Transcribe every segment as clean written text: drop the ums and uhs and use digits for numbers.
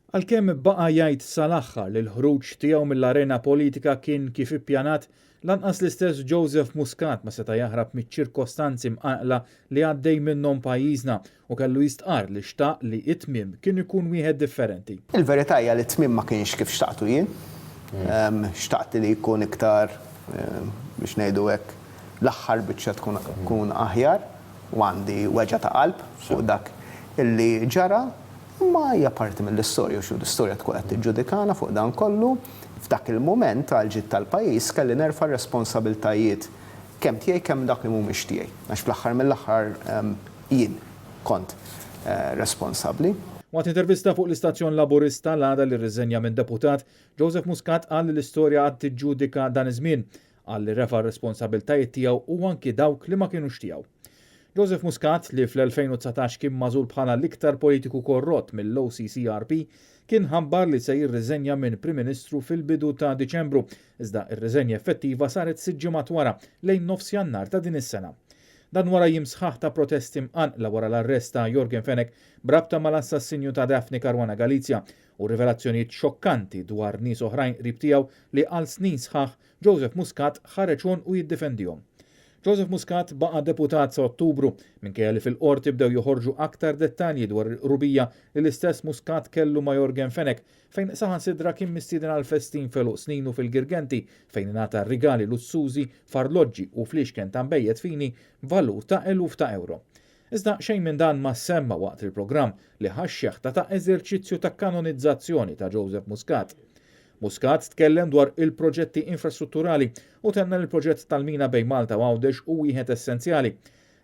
Għalkemm baqa' jgħid sal-aħħar li l-ħruġ tiegħu mill-arena politika kien kif ippjanat, lanqas l-istess Joseph Muscat ma seta' jaħrab miċ-ċirkostanzi mqanqla li għaddej minnhom pajjiżna u kellu jistqarr li xtaq li t-tmiem kien ikun wieħed differenti. Il-verità hija li t-tmiem ma kienx kif xtaqtu jien. Xtaqt li jkun iktar, biex ngħidu hekk, l-aħħar biċċa tkun aħjar u għandi weġgħa ta' qalb fuq dak illi ġara. Imma hija parti mill-istorja u xi l-istorja tkun qed tiġġudikana fuq dan kollu. F'dak il-mument, għall-ġid tal-pajjiż, kelli nerfa' r-responsabiltajiet kemm tiegħi kemm dak li mhumiex tiegħi. Għax fl-aħħar mill-aħħar jien kont responsabbli. Waqt intervista fuq l-istazzjon Laburista l-għada li rriżenja minn deputat, Joseph Muscat qal li l-istorja għad tiġġudika dan iż-żmien. Qal li refa' r-responsabiltajiet tiegħu u anki dawk li ma kinux tiegħu. Joseph Muscat, li fl-2019 kien magħżul bħala l-iktar politiku korrott mill-OCCRP, kien ħabbar li se jirriżenja minn Prim Ministru fil-bidu ta' Diċembru, iżda r-riżenja effettiva saret sitt ġimgħat wara, lejn nofs Jannar ta' din is-sena. Dan wara jiem sħaħ ta' protesti mqanqla wara l-arrest ta' Yorgen Fenech b'rabta mal-assassinju ta' Daphne Caruana Galizia u rivelazzjonijiet xokkanti dwar nies oħrajn qrib tiegħu li għal snin sħaħ Joseph Muscat ħareġ għonqu jiddefendihom. Joseph Muscat baqa' deputat sa Ottubru, minkejja li fil-Qorti bdew joħorġu aktar dettalji dwar il-qrubija li l-istess Muscat kellu ma' Yorgen Fenech, fejn saħansitra kien mistieden għal festin f'għeluq sninu fil-Girgenti fejn ingħata rigali lussużi f'arloġġi u fliexken ta' nbejjed fini b'valur ta' eluf ta' ewro. Iżda xejn minn dan ma ssemma waqt il-programm li ħa x-xeħta ta' eżerċizzju ta' kanonizzazzjoni ta' Joseph Muscat. Muscat tkellem dwar il-proġetti infrastrutturali u tenna li l-proġett tal-mina bejn Malta u Għawdex hu wieħed essenzjali.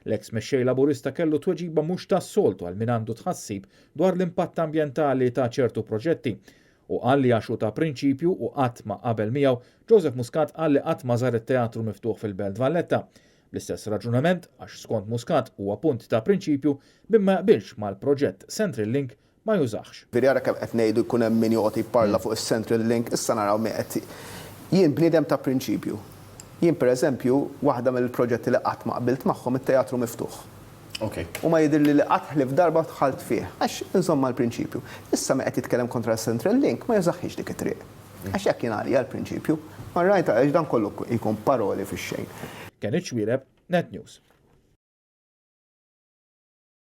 L-eks mexxej Laburista kellu tweġiba mhux tas-soltu għal min għandu tħassib dwar l-impatt ambjentali ta' ċertu proġetti. Hu qal li għax hu ta' prinċipju u qatt ma qabel miegħu, Joseph Muscat qal li qatt ma żar it-teatru miftuħ fil-Belt Valletta. Bl-istess raġunament, għax skont Muscat huwa punt ta' prinċipju, min ma jaqbilx mal-proġett Central Link ma jużahx. Ġifieri ara kemm qed ngħidu jkun hemm min joqgħod jipparla fuq is-Central Link, issa naraw min qed Jien bniedem ta' prinċipju. Jien per eżempju, waħda mill-proġetti li qatt ma qbilt magħhom it-teatru miftuħ. U ma jidhirli li qatt ħlief darba dħalt fih, għax inżomm mal-prinċipju. Issa min qed jitkellem kontra s-Central Link ma jużahiex dik it-triq. Għax hekk jien għalija l-prinċipju. All right, għaliex dan kollu jkun paroli fix-xejn. Kenneth Xuereb, Net News.